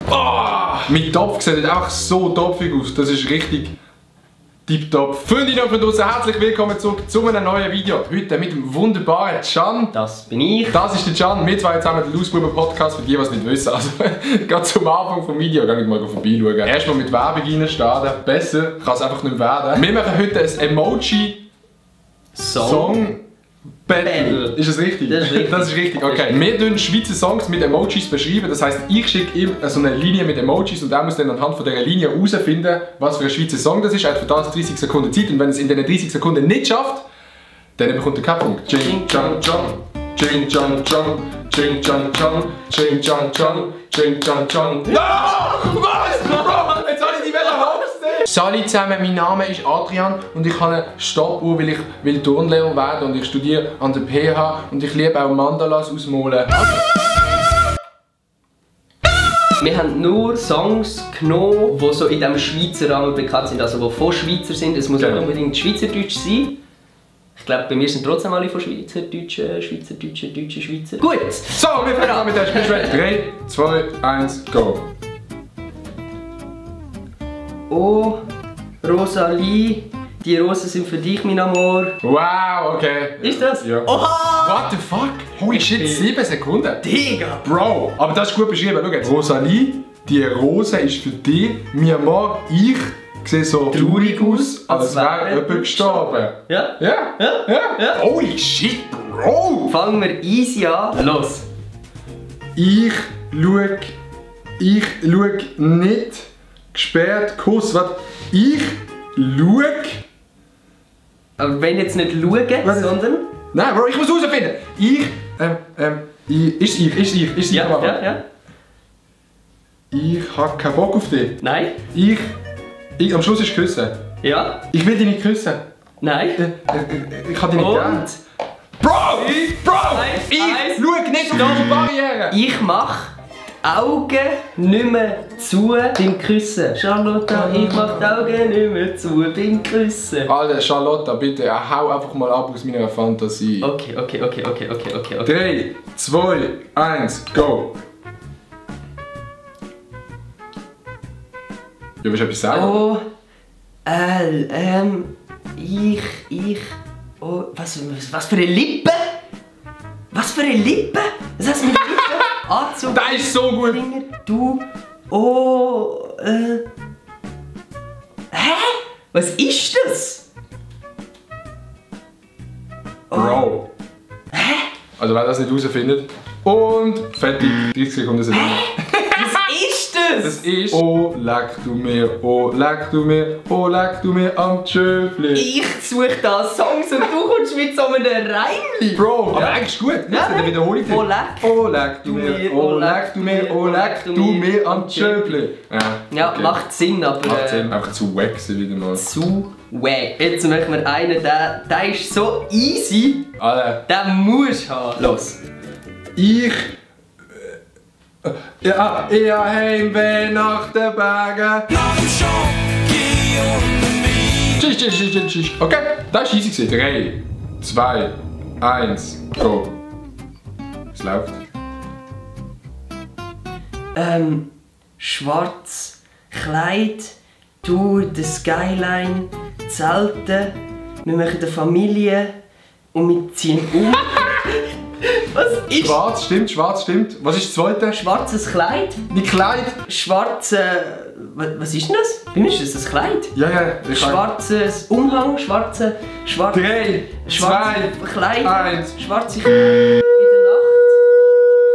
Oh, mein Topf sieht auch so topfig aus. Das ist richtig tipptopp. Freunde von draußen, herzlich willkommen zurück zu einem neuen Video. Heute mit dem wunderbaren Can. Das bin ich. Das ist der Can. Wir zwei zusammen den Lausbuben-Podcast, für die, die es nicht wissen. Also, gerade zum Anfang des Videos, kann ich mal vorbeischauen. Erstmal mit Werbung reinstarten. Besser kann es einfach nicht werden. Wir machen heute ein Emoji-Song. Battle. Ist das richtig? Das ist richtig. Das ist richtig. Okay. Wir tun Schweizer Songs mit Emojis beschreiben. Das heisst, ich schicke ihm so eine Linie mit Emojis und er muss dann anhand von dieser Linie herausfinden, was für ein Schweizer Song das ist. Er hat für das 30 Sekunden Zeit und wenn er es in diesen 30 Sekunden nicht schafft, dann bekommt er keinen Punkt. Ching Chang Chang, Ching Chang Chang, Ching Chang Chang, Ching Chang Chang, Ching Chang Chang. No! Was? Bro, jetzt habe ich die Welle aufgesehen. Salut zusammen, mein Name ist Adrian und ich habe eine Stoppuhr, weil ich will Turnlehrer werden und ich studiere an der PH und ich liebe auch Mandalas ausmalen. Wir haben nur Songs genommen, die so in diesem Schweizer Rahmen bekannt sind, also die von Schweizer sind. Es muss nicht unbedingt Schweizerdeutsch sein. Ich glaube, bei mir sind trotzdem alle von Schweizerdeutsch, Schweizer. Gut! So, wir fangen an mit der Spielschwelle. 3, 2, 1, go! Oh, Rosalie, die Rosen sind für dich, mein Amor. Wow, okay. Ist das? Ja. Oha! What the fuck? Holy shit, 7 Sekunden. Digga! Bro, aber das ist gut beschrieben. Schau jetzt. Rosalie, die Rose ist für dich. Mein Amor, ich sehe so traurig aus, als wäre jemand gestorben. Ja? Ja? Ja? Ja? Holy shit, Bro! Fangen wir easy an. Los! Ich schau nicht gesperrt, Kuss. Was? Ich schau. Aber wenn jetzt nicht schauen, sondern... Nein, Bro, ich muss herausfinden. Ist sie. Ja, ja, ja. Ich hab keinen Bock auf dich. Nein. Am Schluss ist küssen. Ja. Ich will dich nicht küssen. Nein. Ich kann dich nicht gern. Bro! Ich schau nicht auf die Barriere. Ich mach die Augen nicht mehr zu beim Küssen. Charlotta, ich mach die Augen nicht mehr zu beim Küssen. Alter, Charlotta, bitte, hau einfach mal ab aus meiner Fantasie. Okay. 3, 2, 1, go! Ja, willst du etwas sagen? Oh, oh, was für eine Lippe? Was für eine Lippe? Was heißt mit Lippe? Anzug. Das ist so gut! Finger, du, oh, hä? Was ist das? Oh. Bro! Hä? Also wer das nicht herausfindet. Und fertig, 30 Sekunden sind Was ist das? Das ist oh leck du mir, oh leck du mir, oh leck du mir am Tschöfli. Ich suche da Songs und du kommst mit so einem Reimli. Bro, aber eigentlich gut. Ja. Dann wiederhole ich dich. Oh leck. Oh leck du mir, oh leck du mir, oh leck du mir am Tschöfli. Ja, okay. macht Sinn, aber... Macht Sinn. Einfach zu wack wieder mal. Zu wack. Jetzt machen wir einen, der ist so easy. Alle. Den musst du haben. Los. Ich Heimweh nach den Bergen. Tschüss. Okay, das war easy. 3, 2, 1, go. Es läuft. Schwarz Kleid, durch die Skyline, Zelten. Wir machen eine Familie und wir ziehen um. Was ist? Schwarz stimmt. Was ist das zweite? Schwarzes Kleid. Die Kleid. Schwarze. Was ist denn das? Wie ist das? Ein Kleid? Ja. Schwarzes Umhang, schwarz. 3, 2, Kleid. 1. Schwarze in der Nacht.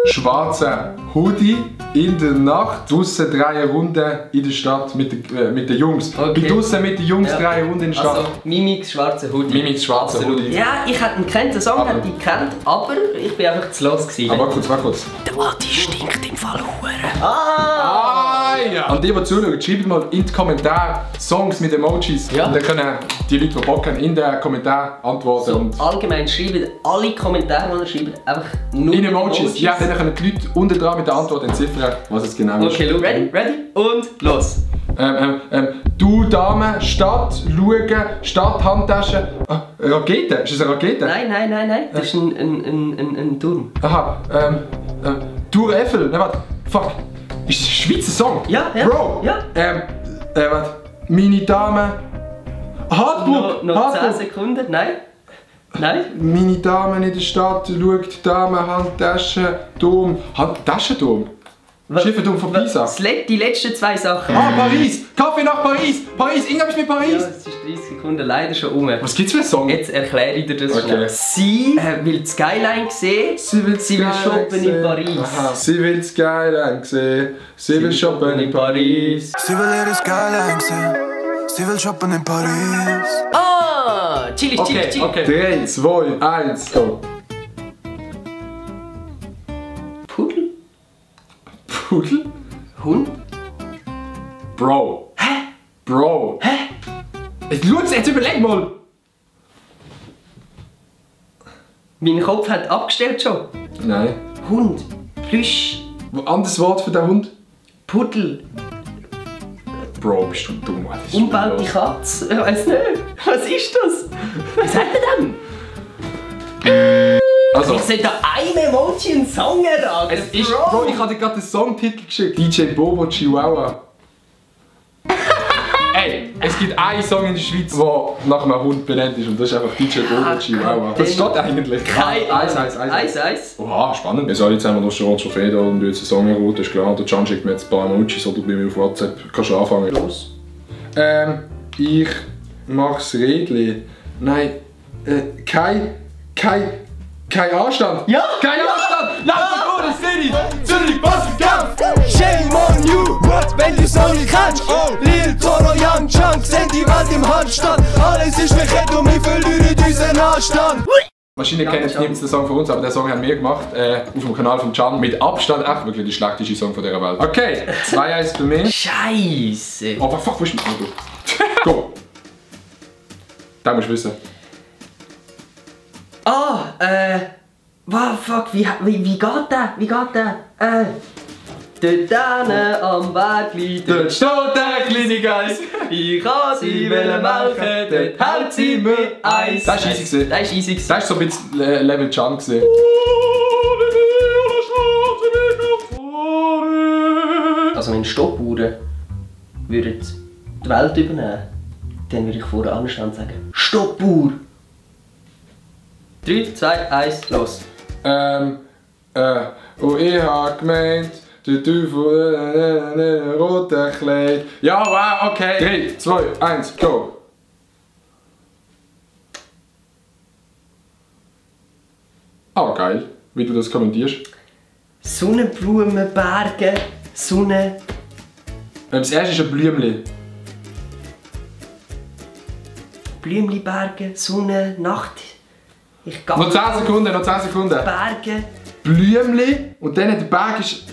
Schwarzer Hoodie in der Nacht. Draussen 3 Runden in der Stadt mit den Jungs. Okay. Draussen mit den Jungs 3 Runden in der Stadt. Also Mimix, schwarzer Hoodie. Mimix, schwarzer Hoodie. Ja, ich hätte ihn gekannt, den Song hätte ich gekannt, aber ich bin einfach zu los gewesen. Aber warte kurz. Der Adi stinkt im Fall hure. Ja. An die zuschauen, schreibt mal in die Kommentare Songs mit Emojis. Ja. Und dann können die Leute, die Bock haben, in den Kommentaren antworten. So, und allgemein schreiben alle Kommentare, die ihr schreibt, einfach nur in Emojis. Ja, dann können die Leute unten dran mit der Antwort entziffern, was es genau ist. Okay, look, ready und los. Du Dame, Stadt, schauen, Stadt, Handtasche. Rakete? Ist das eine Rakete? Nein. Das ist ein Turm. Aha, Tour Eiffel. Nein, warte. Fuck. Ist das ein Schweizer Song? Ja, ja. Bro! Ja. Warte. Meine Dame. Hardburg! Noch 10 Sekunden, nein. Nein. Meine Dame in der Stadt schaut Dame, Handtasche, Dom. Handtaschendom? Schiffendom von Pisa. Die letzten 2 Sachen. Ah, Paris! Kaffee nach Paris! Paris, irgendwas mit Ja, Paris! es ist 30 Sekunden leider schon um. Was gibt's für einen Song? Jetzt erkläre ich dir das Okay. schnell. Sie will die Skyline sehen, sie will shoppen in Paris. Aha. Sie will Skyline sehen, sie will shoppen in Paris. Sie will ihre Skyline sehen, sie will shoppen in Paris. Ah! Chillig, Okay, chillig, chillig. okay. 3, 2, 1, go. Pudel? Pudel? Hund? Bro. Hä? Bro. Hä? Jetzt überleg mal. Mein Kopf hat abgestellt schon. Nein. Hund. Plüsch. Anderes Wort für den Hund? Pudel. Bro, bist du dumm, Alter. Das ist Umbaute los. Katze. Ich weiß nicht. Was ist das? Wie sagt man dem? Also, Ich sollte da einem Emoji einen Song erraten. es ist, Bro, ich habe dir gerade den Songtitel geschickt. DJ Bobo Chihuahua. Ey, es gibt einen Song in der Schweiz, der nach einem Hund benannt ist und das ist einfach DJ Bobo Chihuahua. Das steht eigentlich. Eins. Oha, spannend. Wir sagen jetzt haben wir noch schon Feder und jetzt einen Song erraten, ist klar. Der Can schickt mir jetzt ein paar Emojis oder bei mir auf WhatsApp. Kannst du anfangen? Los. Ich mach's Regli. Nein, kein Anstand. Ja! Kein Anstand! Lass mal gut, das City! Zürich, Basel, Genf! Shame on you, wenn du so nicht kannst. Oh, Lil Toro, Young Chunk, sind die Welt im Handstand. Alles ist verkehrt und wir verlieren unseren Anstand. Wahrscheinlich kennen Sie den Song von uns, aber den Song haben wir gemacht auf dem Kanal von Can. Mit Abstand echt wirklich der schlechteste Song von dieser Welt. Okay, 2-1 für mich. Scheisse. Oh, fuck, wo ist mein Auto? Go! Den musst du wissen. Fuck, wie geht der? Wie geht der? Dort hinten am Bergli, Dort steht der kleine Geist. ich kann sie melken, dort hält sie mit Eis. Das war easy. Das ist easy. Das war so ein bisschen Level Can. Also wenn Stoppuhren würden die Welt übernehmen, dann würde ich vorher anstehen und sagen, Stoppuhr! 3, 2, 1, los. Und ich hab gemeint, der Teufel rote Kleid. Ja, wow, okay. 3, 2, 1, go. Ah, geil, wie du das kommentierst. Sonnenblumen, Berge, Sonne. Das erste ist ein Blümchen. Blümli, Berge, Sonne, Nacht. Ich gehe. Noch 10 Sekunden, noch 10 Sekunden. Berge. Blümchen und dann der Berg ist...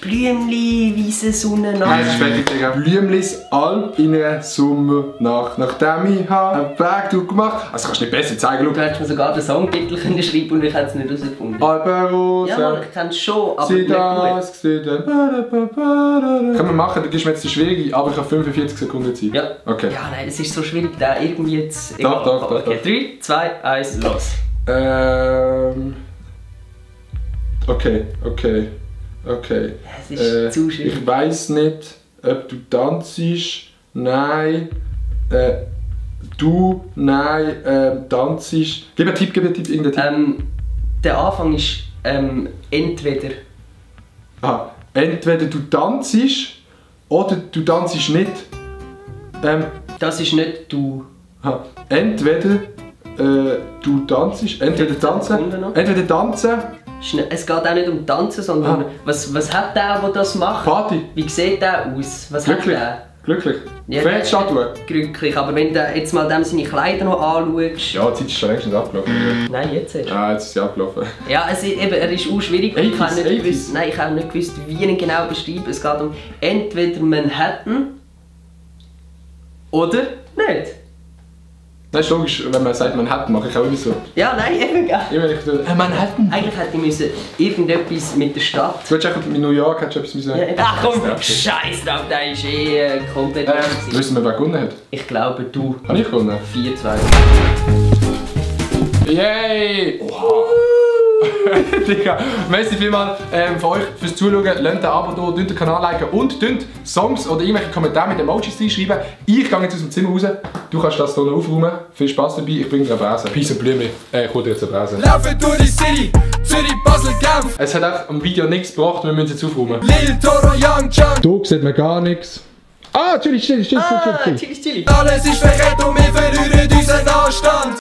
Blümli, weisse Sonne, Nein, Nacht. es ist fertig, Digga. Blümlis Alp in einer Sommernacht. Nachdem ich einen Berg gemacht. Also kannst du nicht besser zeigen, Du schau. hättest mir sogar den Songtitel können schreiben und ich hätte es nicht herausgefunden. Alperosa. Ja, ich kenne es schon, aber Sie nicht gut. das gesehen. Können wir machen, du gibst mir jetzt die schwierige, aber ich habe 45 Sekunden Zeit. Ja. Okay. Ja, nein, es ist so schwierig, da irgendwie jetzt... Doch. Okay, 3, 2, 1, los. Okay. Es ist zu schwierig. Ich weiss nicht, ob du tanzt. Nein. Tanzt. Gib einen Tipp, irgendeinen Tipp. Der Anfang ist entweder. Aha. Entweder du tanzt oder du tanzt nicht. Das ist nicht du. Aha. Entweder du tanzt, entweder tanzen, Sekunden noch. entweder tanzen, Es geht auch nicht um Tanzen, sondern was hat der das macht? Party, Wie sieht der aus? Was hat glücklich, der? glücklich, Ja, Fettstatue. Glücklich, aber wenn du jetzt mal dem seine Kleider noch anschaust. Ja, die Zeit ist schon längst nicht abgelaufen. Nein, jetzt erst. Ja, jetzt ist sie abgelaufen. Ja, er ist auch schwierig. Ich habe 80s, nicht 80s. gewusst, nein, ich habe nicht gewusst, wie ich ihn genau beschreiben. Es geht um entweder Manhattan oder nicht. Das ist logisch, wenn man sagt Manhattan, mache ich auch immer so. Ja, nein, eben gar. Immer wenn ich tue, Manhattan. Eigentlich hätte ich müssen irgendetwas mit der Stadt. Du hättest echt mit New York hättest du etwas müssen. Ach komm, scheiß drauf, der ist komplett Wissen wir, wer gewonnen hat? Ich glaube, du. Habe ich gewonnen? 4-2. Yay! Oha! Digga, merci vielmals für euch fürs Zuschauen. Lasst ein Abo da, den Kanal liken und Songs oder irgendwelche Kommentare mit Emojis reinschreiben. Ich gehe jetzt aus dem Zimmer raus. Du kannst das hier noch aufräumen. Viel Spaß dabei. Ich bringe dir eine Brause. Peace und Blümchen. Ich hole dir jetzt eine Brause. Laufen durch die City, Zürich, Basel, Genf. Es hat auch am Video nichts gebracht. Wir müssen jetzt aufräumen. Lil Toro, Young Chunk. Hier sieht man gar nichts. Ah, chillig. Chili. Alles ist verkehrt und wir verlieren unseren Anstand.